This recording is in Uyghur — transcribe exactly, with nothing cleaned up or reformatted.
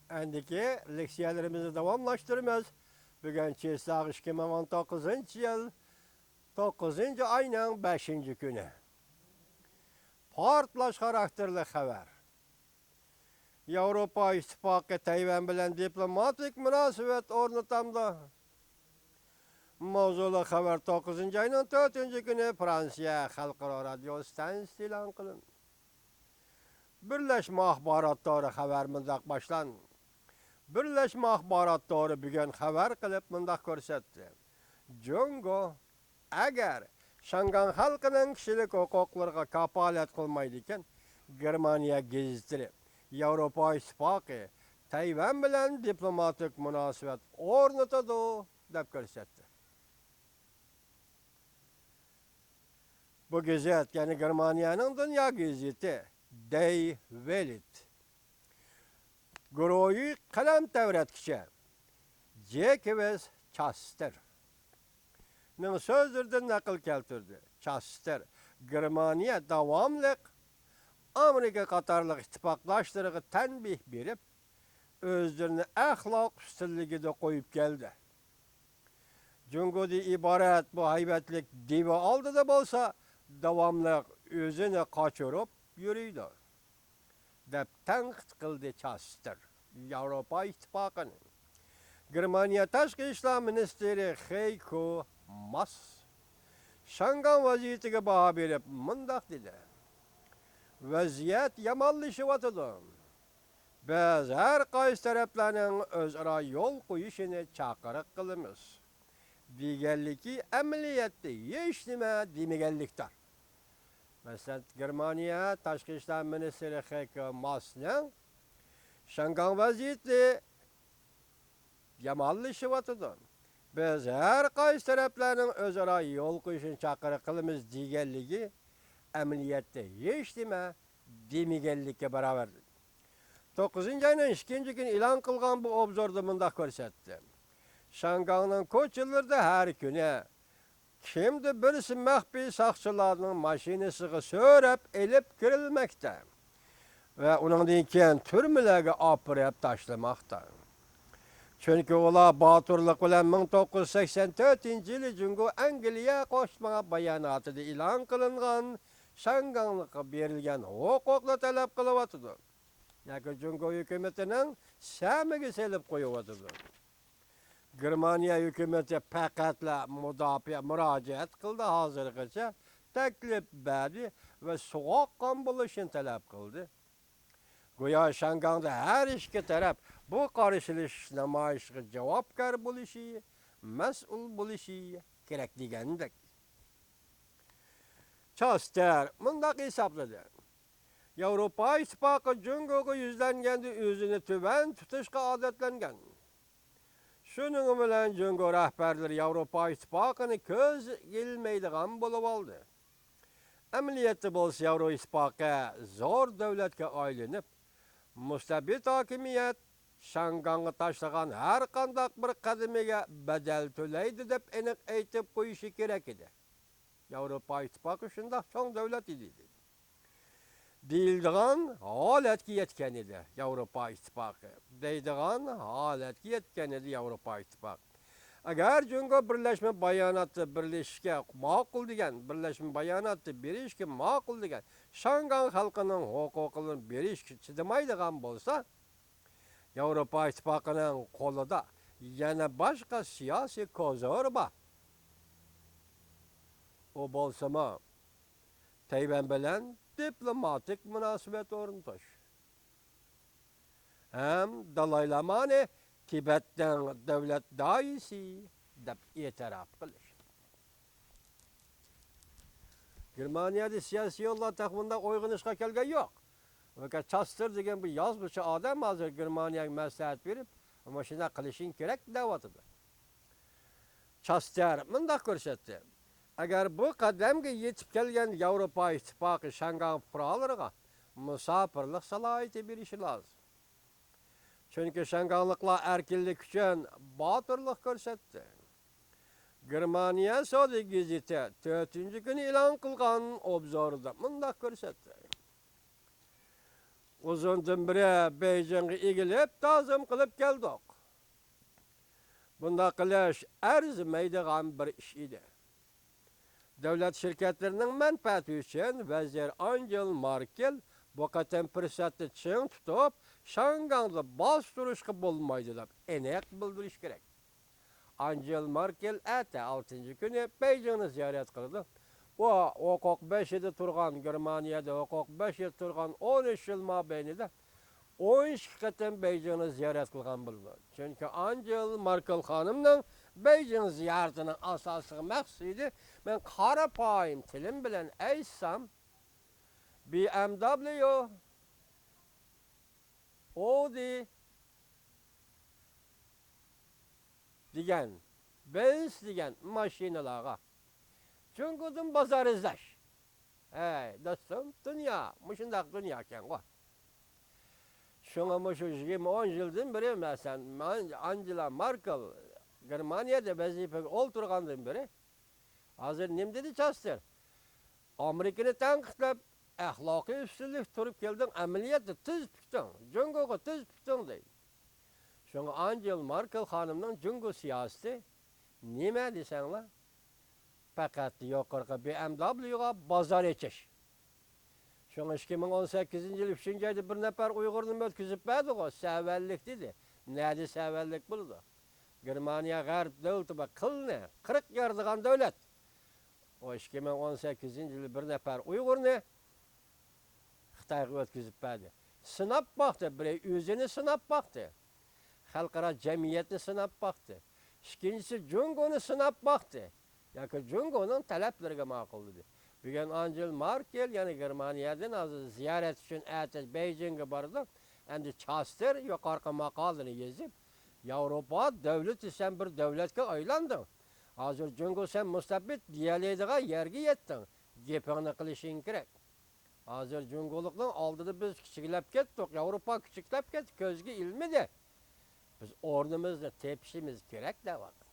ئەندىكى لېكسىيەلىرىمىزنى داۋاملاشتۇرىمىز. بۈگۈن چىسلاغ ئىككى مىڭ ئون توققۇزىنچى يىل، توققۇزىنچى ئاينىڭ بەشىنچى كۈنى. پارتلاش خاراكتېرلىك خەۋەر. ياۋروپا ئىتتىپاقى تەيۋەن بىلەن دىپلوماتىك مۇناسىۋەت ئورنىتامدۇ؟ ماۋزۇلۇق خەۋەر توققۇزىنچى ئاينىڭ تۆتىنچى كۈنى فرانسىيە خەلقئارا رادىيو ئىستانسىسىدا ئېلان قىلىندى. بىرلەشمە ئاخبارات تورى خەۋەر مۇنداق باشلاندى. بىرلەشمە ئاخبارات تورى بۈگۈن خەۋەر قىلىپ مۇنداق كۆرسەتتى: جۇڭگو ئەگەر شياڭگاڭ خەلقىنىڭ كىشىلىك ھوقۇقلىرىغا كاپالەت قىلمايدىكەن، گېرمانىيە گېزىتى ياۋروپا ئىتتىپاقى تەيۋەن بىلەن دىپلوماتىك مۇناسىۋەت ئورنىتىدۇ، دەپ كۆرسەتتى. بۇ گېزىت، يەنى گېرمانىيەنىڭ دۇنيا گېزىتى دەي ۋېلت گۇرۇھى قەلەم تەۋرەتكۈچى جېكۋىس چاستېرنىڭ سۆزلىرىدىن نەقىل كەلتۈردى. چاستېر گېرمانىيە داۋاملىق ئامېرىكا قاتارلىق ئىتتىپاقداشلىرىغا تەنبىھ بېرىپ، ئۆزلىرىنى ئەخلاق ئۈستۈنلۈكىدە قويۇپ كەلدى. جۇڭگودىن ئىبارەت بۇ ھەيۋەتلىك دىۋا ئالدىدا بولسا داۋاملىق ئۆزىنى قاچۇرۇپ يۈرىدۇ، دەپ تەنقىد قىلدى چاستېر ياۋروپا ئىتتىپاقىنى. گېرمانىيە تاشقى ئىشلار مىنىستىرى خېيكو ماس شياڭگاڭ ۋەزىيىتىگە باھا بېرىپ مۇنداق دېدى: ۋەزىيەت يامانلىشىۋاتىدۇ. بىز ھەر قايسى تەرەپلەرنىڭ ئۆزئارا يول قويۇشىنى چاقىرىق قىلىمىز، دېگەنلىكى ئەمەلىيەتتە ھېچنېمە دېمىگەنلىكتۇر. مەسىلەن، گېرمانىيە تاشقى ئىشلار مىنىستىرى خېيكو ماسنىڭ شياڭگاڭ ۋەزىيىتى يامانلىشىۋاتىدۇ. بىز ھەر قايسى تەرەپلەرنىڭ ئۆزئارا يول قويۇشىنى چاقىرىق قىلىمىز، دېگەنلىكى ئەمەلىيەتتە ھېچنېمە دېمىگەنلىككە باراۋەر. توققۇزىنچى ئاينىڭ ئىككىنچى كۈنى ئېلان قىلغان بۇ ئوبزوردا مۇنداق كۆرسەتتى: شياڭگاڭنىڭ كوچىلىرىدا ھەر كۈنى كىمدۇر بىرسى مەخپىي ساقچىلارنىڭ ماشىنىسىغا سۆرەپ ئېلىپ كىرىلمەكتە ۋە ئۇنىڭدىن كېيىن تۈرمىلەرگە ئاپىرىپ تاشلىماقتا. چۈنكى ئۇلار باتۇرلۇق بىلەن مىڭ توققۇز يۈز سەكسەن تۆتىنچى يىلى جۇڭگو ئەنگلىيە قوشما باياناتىدا ئېلان قىلىنغان شياڭگاڭلىققا بېرىلگەن ھوقۇقنى تەلەپ قىلىۋاتىدۇ ياكى جۇڭگو ھۆكۈمىتىنىڭ سەمىگە سېلىپ قويۇۋاتىدۇ. گېرمانىيە ھۆكۈمىتى پەقەتلا مۇداپىئە مۇراجىئەت قىلدى، ھازىرغىچە تەكلىپ بەردى ۋە سوغۇققان بولۇشنى تەلەپ قىلدى. گويا شياڭگاڭدا ھەر ئىككى تەرەپ بۇ قارشىلىشىش نامايىشىغا جاۋابكار بولۇشى، مەسئۇل بولۇشى كېرەك دېگەندەك. چاستېر مۇنداق ھېسابلىدى: ياۋروپا ئىتتىپاقى جۇڭگوغا يۈزلەنگەندە ئۆزىنى تۆۋەن تۇتۇشقا ئادەتلەنگەن. شۇنىڭ بىلەن جۇڭگو رەھبەرلىرى ياۋروپا ئىتتىپاقىنى كۆز ئىلمەيدىغان بولۇۋالدى. ئەمەلىيەتتە بولسا ياۋرو ئىتتىپاقى زور دۆلەتكە ئايلىنىپ، مۇستەبىت ھاكىمىيەت شياڭگاڭغا تاشلىغان ھەر قانداق بىر قەدىمىگە بەدەل تۆلەيدۇ دەپ ئېنىق ئېيتىپ قويۇشى كېرەك ئىدى. ياۋروپا ئىتتىپاقى شۇنداق چوڭ دۆلەت ئىدى. دېيىلىدىغان ھالەتكە يەتكەن ئىدى ياۋروپا ئىتتىپاقى. دەيدىغان ھالەتكە يەتكەن ئىدى ياۋروپا ئىتتىپاقى. ئەگەر جۇڭگو بىرلەشمە باياناتتا بىرلىشىشكە ماقۇل دېگەن، بىرلەشمە باياناتتا بېرىشكە ماقۇل دېگەن، شياڭگاڭ خەلقىنىڭ ھوقۇقىنى بېرىشكە چىدىمايدىغان بولسا، ياۋروپا ئىتتىپاقىنىڭ قولىدا يەنە باشقا سىياسىي كوزىر بار. ئۇ بولسىمۇ، تەيۋەن بىلەن دىپلوماتىك مۇناسىۋەت ئورنىتىش ھەم دالاي لامانى تىبەتنىڭ دۆلەت داھىيسى دەپ ئېتىراپ قىلىش. گېرمانىيەدە سىياسىيونلار تېخى بۇنداق ئويغىنىشقا كەلگەن يوق. ۋەكە چاستېر دېگەن بۇ يازمىچى ئادەم ھازىر گېرمانىيەگە مەسلىھەت بېرىپ، مۇشۇنداق قىلىشىڭ كېرەك دەۋاتىدۇ. چاستېر مۇنداق كۆرسەتتى: ئەگەر بۇ قەدەمگە يېتىپ كەلگەن ياۋروپا ئىتتىپاقى شياڭگاڭ پۇقرالىرىغا مۇساپىرلىق سالاھىيىتى بېرىشى لازىم. چۈنكى شياڭگاڭلىقلار ئەركىنلىك ئۈچۈن باتۇرلۇق كۆرسەتتى. گېرمانىيە سودا گېزىتى تۆتىنچى كۈنى ئېلان قىلغان ئوبزورىدا مۇنداق كۆرسەتتى: ئۇزۇندىن بېرى بېيجىڭغا ئېگىلىپ تازىم قىلىپ كەلدۇق. بۇنداق قىلىش ئەرزىمەيدىغان بىر ئىش ئىدى. دۆلەت شىركەتلىرىنىڭ مەنپەئەتى ئۈچۈن ۋەزىر ئانگېلا ماركېل بۇ قېتىم پۇرسەتنى چىڭ تۇتۇپ، شياڭگاڭدا باستۇرۇشقا بولمايدۇ دەپ ئېنىق بىلدۈرۈش كېرەك. ئانگېلا ماركېل ئەتە ئالتىنچى كۈنى بېيجىڭنى زىيارەت قىلىدۇ. ئۇ ھوقۇق بېشىدا تۇرغان، گېرمانىيەدە ھوقۇق بېشىدا تۇرغان ئون ئۈچ يىل مابەينىدە ئون ئىككى قېتىم بېيجىڭنى زىيارەت قىلغان بولىدۇ. چۈنكى ئانگېلا ماركېل خانىمنىڭ بېيجىڭ زىيارىتىنىڭ ئاساسلىق مەقسىتى، مەن قارا پايىم تىلىم بىلەن ئېيتسام، بى ئېم دابليۇ، ئودى، دېگەن، بېنز دېگەن ماشىنىلارغا جۇڭگودىن بازار ئىزدەش. ھەي، دوستۇم، دۇنيا مۇشۇنداق دۇنياكەنغۇ. شۇڭا مۇشۇ يىگىرمە ئون يىلدىن بېرى، مەسىلەن، مەن ئانگېلا ماركېل گېرمانىيەدە ۋەزىپىگە ئولتۇرغاندىن بېرى، ھازىر نېمە دېدى چاستېر؟ ئامېرىكىنى تەنقىدلەپ، ئەخلاقىي ئۈستۈنلۈك تۇرۇپ كەلدىڭ، ئەمەلىيەتتە تىز پۈكتۈڭ، جۇڭگوغا تىز پۈكتۈڭ دەيدۇ. شۇڭا ئانگېلا ماركېل خانىمنىڭ جۇڭگو سىياسىتى نېمە دېسەڭلار، پەقەت يۇقىرىقى بى ئېم دابليۇغا بازار ئېچىش. شۇڭا ئىككى مىڭ ئون سەككىزىنچى يىل ئۈچىنچى ئايدا بىر نەپەر ئۇيغۇرنى ئۆتكۈزۈپ بەردىغۇ، سەۋەنلىك دېدى. نەدە سەۋەنلىك بولىدۇ؟ گېرمانىيە غەرب دۆلىتى بار، قىلنى قىرىق يارىدىغان دۆلەت. ئۇ ئىككى مىڭ ئون سەككىزىنچى يىلى بىر نەپەر ئۇيغۇرنى خىتايغا ئۆتكۈزۈپ بەردى. سىناپ باقتى، بىرى ئۆزىنى سىناپ باقتى. خەلقئارا جەمئىيەتنى سىناپ باقتى. ئىككىنچىسى جۇڭگونى سىناپ باقتى. ياكى جۇڭگونىڭ تەلەپلىرىگە ماقۇللىدى. بۈگۈن ئانگېلا ماركېل يەنە گېرمانىيەدىن ھازىر زىيارەت ئۈچۈن ئەتە بېيجىڭغا بارىدۇ. ئەمدى چاستېر يۇقىرىقى ماقالىنى يېزىپ، ياۋروپا دۆلىتى سەن بىر دۆلەتكە ئايلاندىڭ. ھازىر جۇڭگو سەن مۇستەبىت دېيەلەيدىغان يەرگە يەتتىڭ. گېپىڭنى قىلىشىڭ كېرەك. ھازىر جۇڭگولۇقنىڭ ئالدىدا بىز كىچىكلەپ كەتتۇق، ياۋروپا كىچىكلەپ كەتتى، كۆزگە ئىلمىدى. بىز ئورنىمىزنى تېپىشىمىز كېرەك دەۋاتىمىز.